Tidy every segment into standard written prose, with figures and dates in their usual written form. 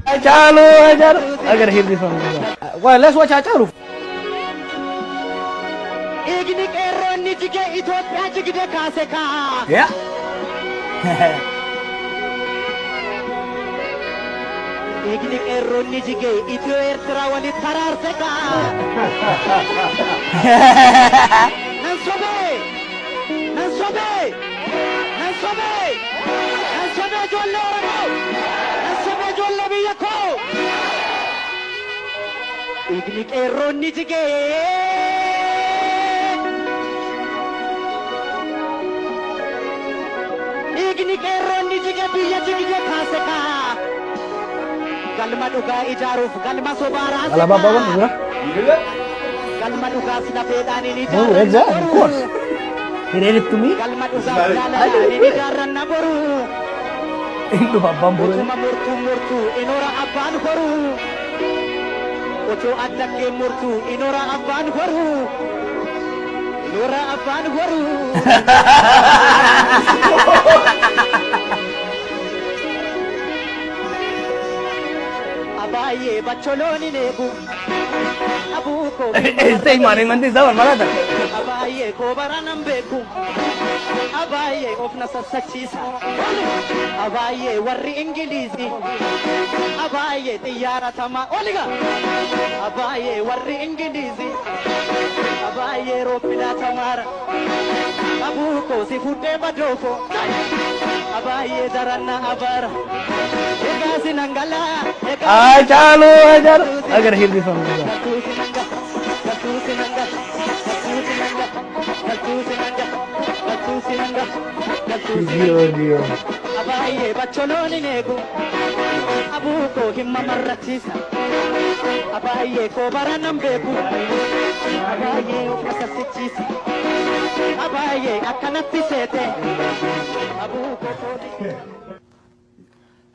Hachalu, Hachalu. I gotta hear this one. Well, let's watch Hachalu. Dhiigni qeerroonni jige Itoophiyaa jigde kaase kaa. Yeah. Dhiigni qeerroonni jige Itiyoo Eertiraa walitti araarse kaa. Nan sobee! Nan sobee! Nan sobee! Nan sobee ijoollee Oromoo! Nan sobee ijoollee biyya koo! Dhiigni qeerroonni jigee. Dhiigni qeerroonni jige biyya jigde kaase kaa. Galma dhugaa ijaaruuf galma sobaa raase Alaabaa kaa. Baba, jira? Galma dhugaas lafeedhaan hin Oh, ijaarranna exactly, of boru. course. He read it to me. Galma dhugaas jaalalaan hin ijaarranna boru. Hin dhufa abbaan boru. Utuma murtuu murtuu inoora abbaan horu. Otoo addaggee murtuu inoora abbaan horu. Inoora abbaan horu. Abaayyee bacholoon hin eegu. Abuu koo Este imaan isaa wal marata. Abaayyee koo bara nan beeku. Abaayyee of na sassachiisa. Abaayyee warri Ingiliizii. Abaayyee xiyyaara tamaa. Oliga! Abaayyee warri Ingiliizii. Abaayyee roobbinaa tamaara. Abuu koo si fuudhee badoofo. Abaayyee daranna abaara. Egaa sinangalaa. Egaa Hachalu, Hachalu. I gotta hear this one. Galtuu sinanga. Galtuu sinanga. Galtuu sinanga. Galtuu sinanga. Galtuu sinanga. Galtuu sinanga. Dio, Dio. Abaayyee bacholoon hin eegu. Abuu koo hin mamarrachiisa. Abaayyee koo bara nan beeku. Abaayyee of sassichiisa. Abaayyee akkanatti seete. Abuu koo foolii.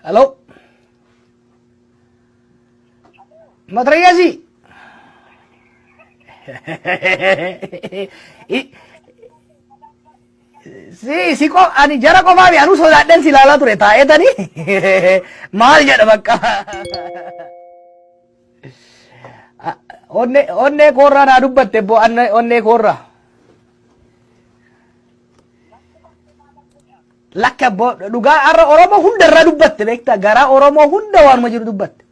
Hello. Matrayyasi. Si si ko ani jara qofaa fi anuu sodaadhan si ilaalaa ture taa'eetanii maal jedha bakka. Onnee onnee koorraa naa dubbatte bo onnee koorraa. Lakka bo dhugaa har'a Oromoo hunda irraa dubbatte beektaa garaa Oromoo hunda waanuma jiru dubbatte.